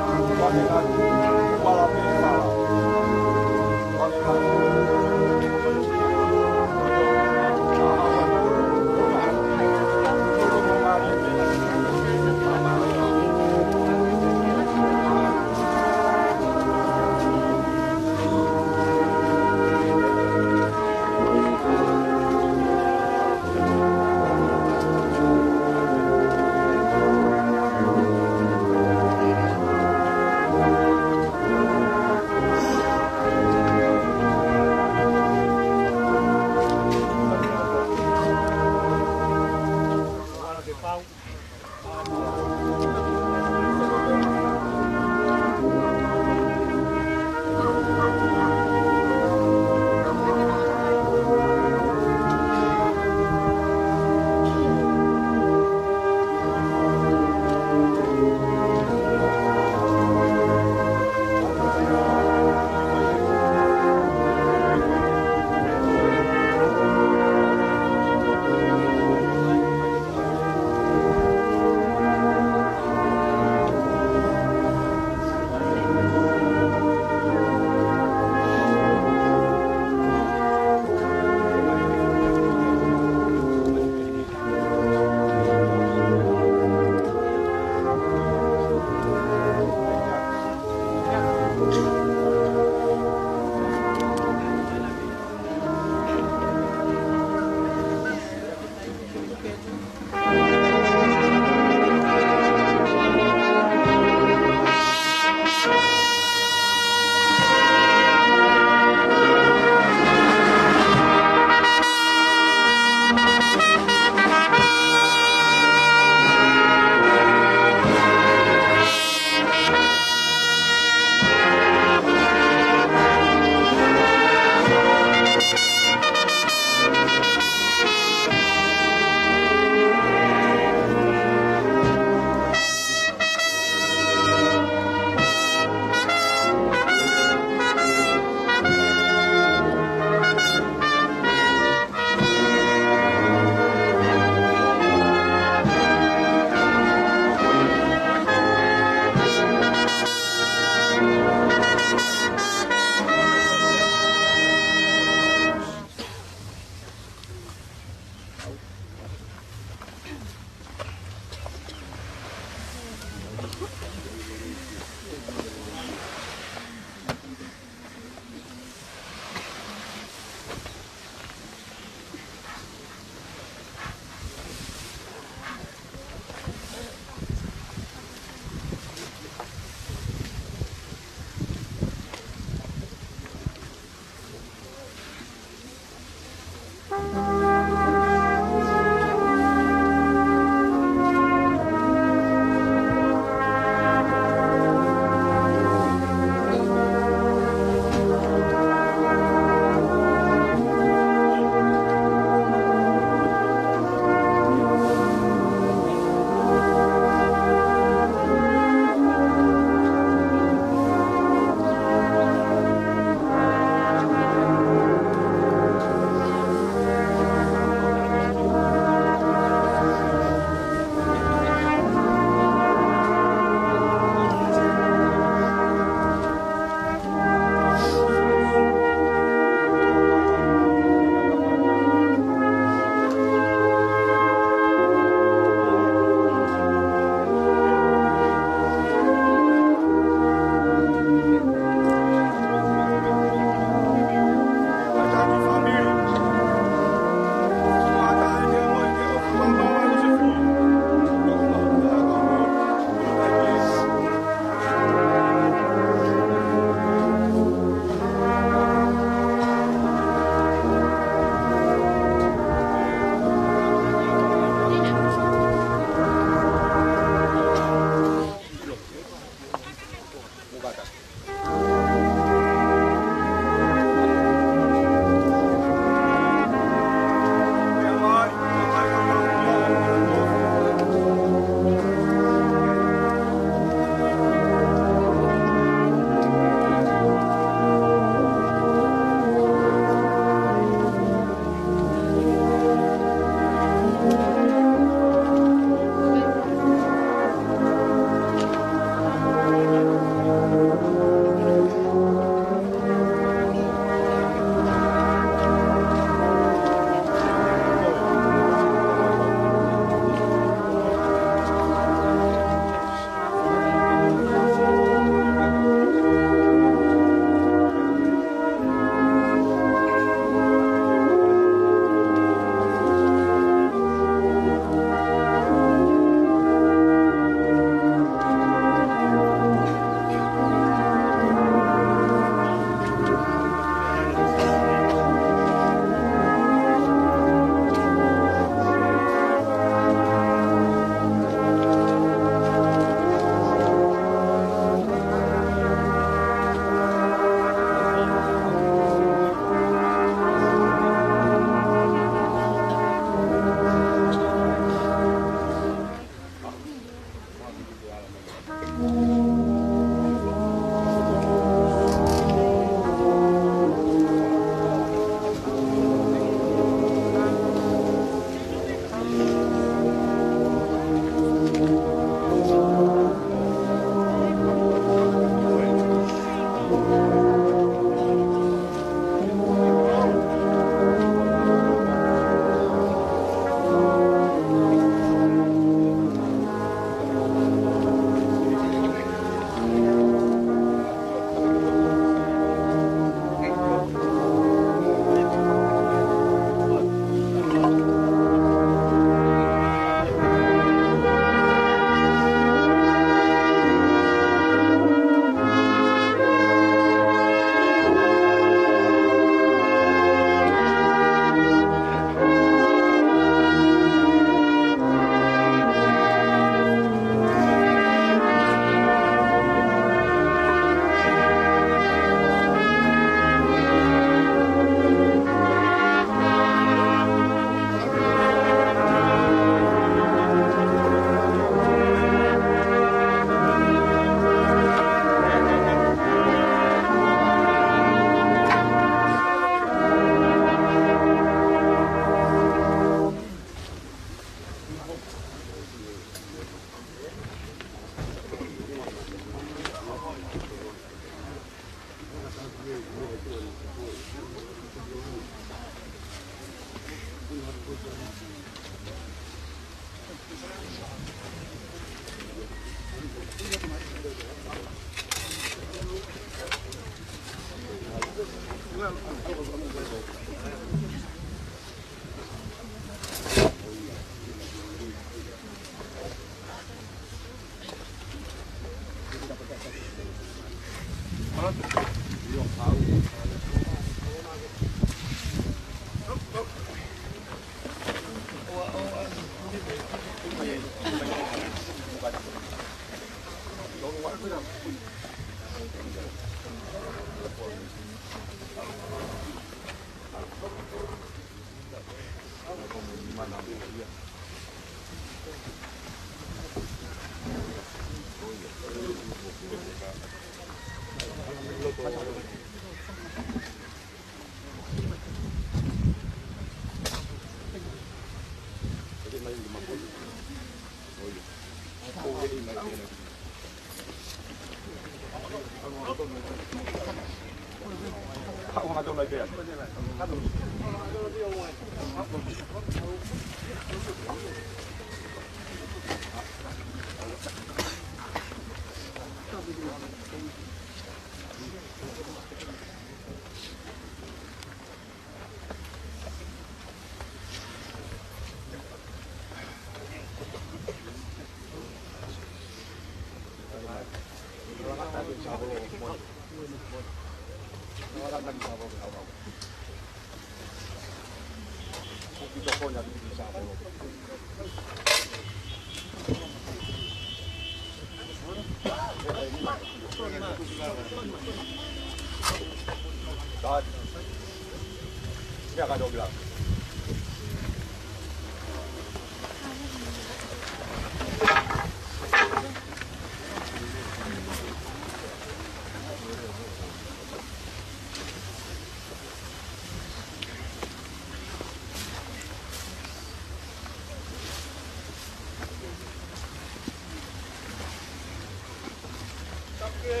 Tapu ki he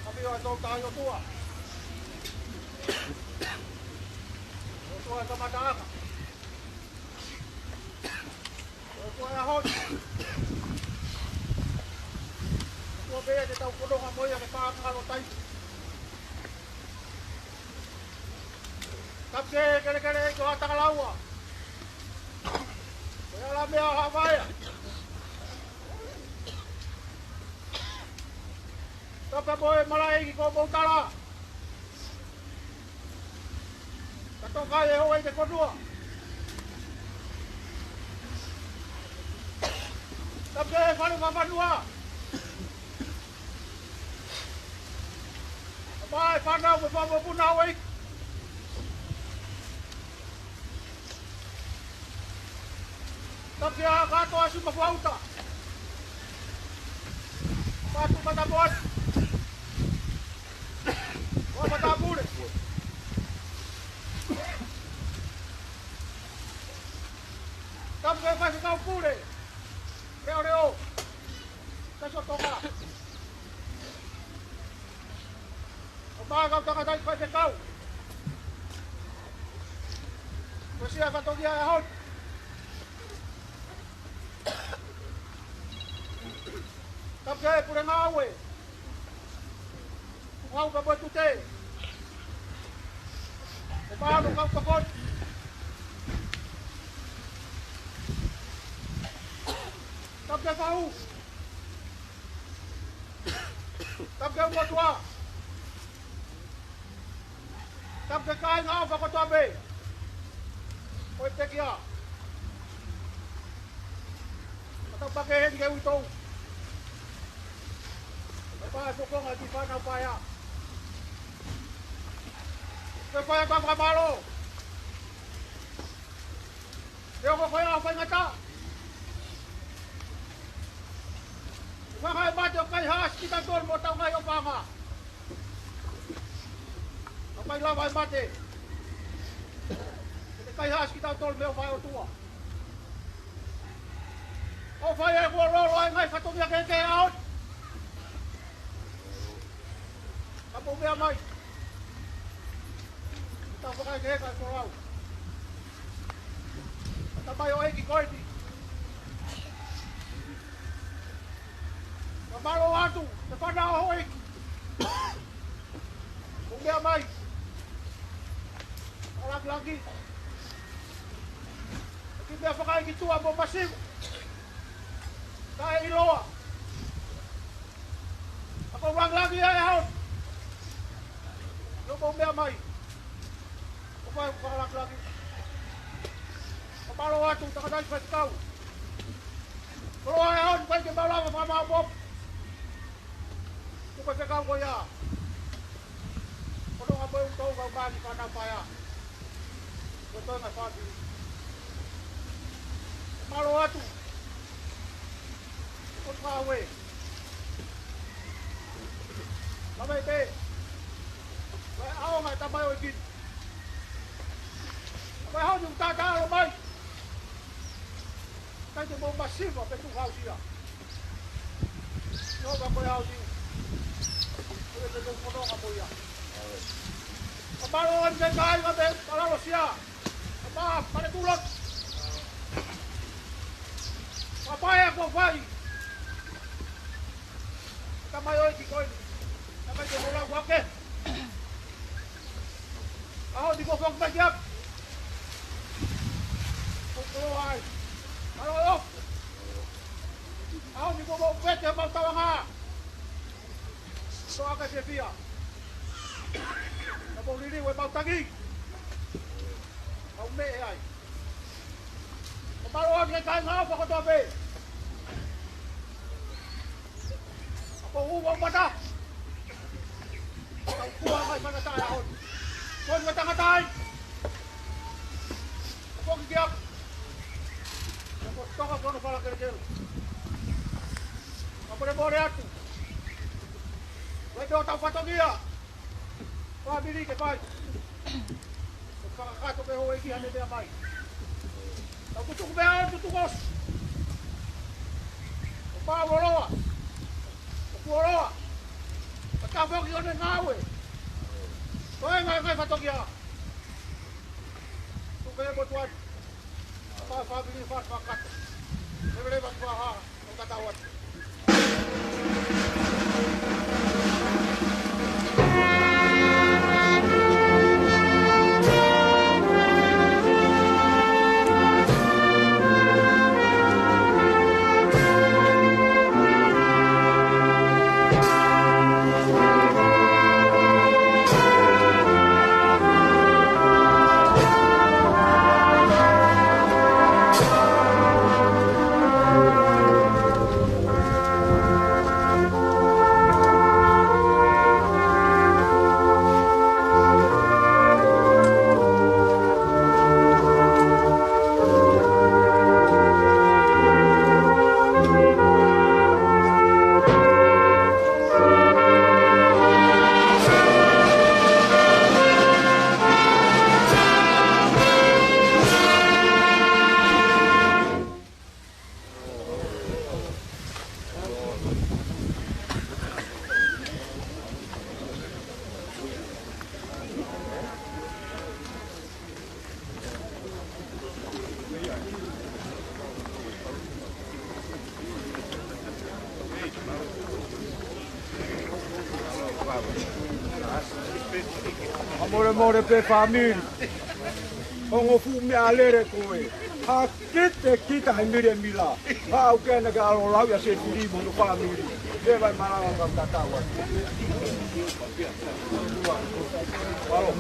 ʻafio ʻa e Tolu Tahaʻi ʻOtua. ʻOtua ʻo e kamataʻanga. ʻOtua ʻo e ʻaho ni. ʻOtua pē ia te tau fononga mo ia ke pā ngalo tai. Tapu ki he kelekele ʻo Haʻatakalaua. Ko e ala meʻa ʻo Haʻavaea. Tapu mo e malaʻe ʻEiki ko Moutala. Ka toka e houʻeiki ko Nua. Tapu ki he fale fakafanua. Tapu ki he fānau mo e fanga mokopuna ʻo e ʻEiki. Tapu ki he kātoa ʻa Suma Fauta. Patu Matamoana. Ua Matamule. Tapu ki he faifekau pule. Leoleo. Kasotonga. ʻO maʻa kau tangataʻeiki faifekau. Ko e siʻi fatongia ʻo e ʻaho ni. Tapu ki he pule ngāue. Ngāue ka mo e tute. ʻO maʻa kau tokoni. Tapu ki he fahu. Tapu ki he ʻOtua. Tapu ki he kāinga ʻofa kotoa pē ʻo e pekia. Ka tau pake heni ke ui tou. Ka pā e fofonga ki fānau paea. Ke fai atu ʻa e fakamālō. Ke ongo ko ia ʻo faingataʻa. Fanga e mate ʻo kai haʻasi kitautolu mo tau ngai ʻo fanga. Ka ʻikai lava e mate ke kai haʻasi kitautolu mei he ʻofa ʻa e ʻOtua. ʻOfa ia kuo lolo ai e ngaahi fatongia kehekehe ʻo e ʻaho ni. Ka mou meʻa mai. Tau fakaʻekeʻeke ʻa e folau. Mai ʻo e ʻEiki ko eni. Ka mālō atu, te fana ʻo e ʻEiki. Ko e meʻa mai. Ka lāngilangi. Ko e meʻa fakaʻeiki tuʻa mo masiva. Ka e ʻiloa. Ka ko e lāngilangi ʻa e ʻaho ni. ʻIo mo e meʻa mai. ʻO fai ʻo fakalāngilangi. Ka mālō atu, tangataʻeiki faifekau. Koloa e ʻaho ni, ʻikai ke mau lava fakamāʻopoʻopo. Ko e faifekau ko ia. Ko e nonga mo e ʻū tau kau mali fānau paea. Ko e toenga fāmili. Mālō atu. Ko e ngāue. Lava e pē. Ko e ʻaonga e tamaioʻeiki ni. Ko e ʻaho ni ʻoku tātālo mai. ʻIkai te mou masiva pe tuʻu hausia. Sio ka ko e ʻaho ni. Ko e te mou fononga mo ia. Ka mālō atu e kāinga mei Palalosia. Ka mā, Pale Tuʻuloto. Ka paea kuo fai. Tamaioʻeiki ko eni. Naʻe ʻikai te mou lau hake. ʻAho ni kuo foki mai ki ʻapi. Ko e koloa ai. Mālō e ʻofa. ʻAho ni kuo mau vete mau tauanga. Soa ka fiefia. Ka mau liliu e mau tangi. Mau meʻe ai. Ka mālō atu e kāinga ʻofa kotoa pē. Ka ko e ʻū mau mata. Ka ʻoku ʻa e ngaahi faingataʻa e ʻaho ni. Ko e ngaahi tangata ai. Ka ko e kikiaku. Ka ko e toka ko hono fala kelekele. Ka molemole atu. Ko e pē ʻo tau fatongia. Fāmili ke fai. ʻO fakakakato pē houʻeiki ʻa e meʻa mai. Tau tutuku pē ʻa e tutuku ʻosi. ʻO pau ʻo loa. ʻO kuo loa. Ka ka foki ʻo ne ngāue. Ko e ngaahi ngaahi fatongia. Tuku pē mo tuan. Pau fāmili fai fakakakato. Leveleva ki he ʻaho ni. ʻO ka tau atu. Ka molemole pē fāmili. Ongo fuʻu meʻalele ko ē. Ha kite kita he mili e mila. Ha au ke na ka alo lau ia se fili mo no fāmili. Ke vai malanga ka tatau ai. Alo.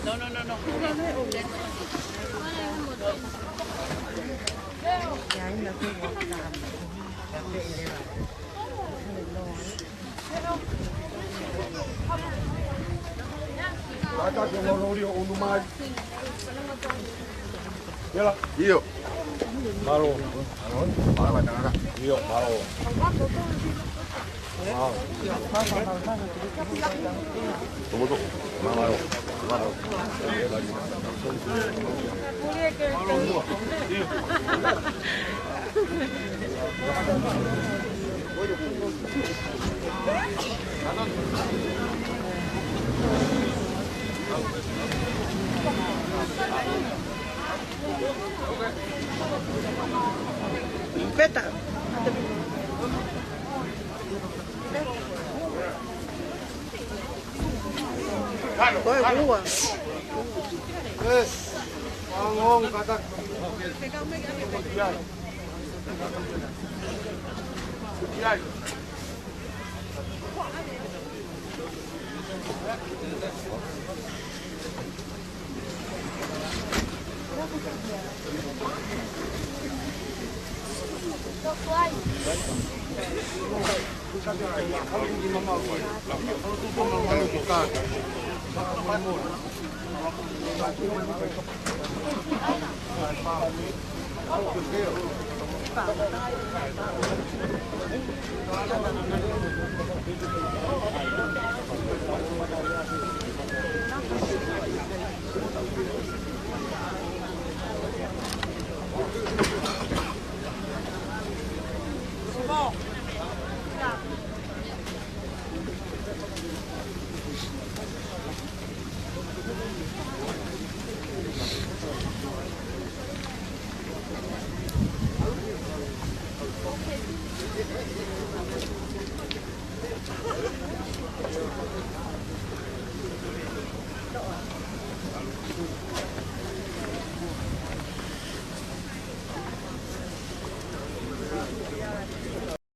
No, no, no, no. ʻIo. Mālō. ʻIo, mālō. Peta. Ko e ua.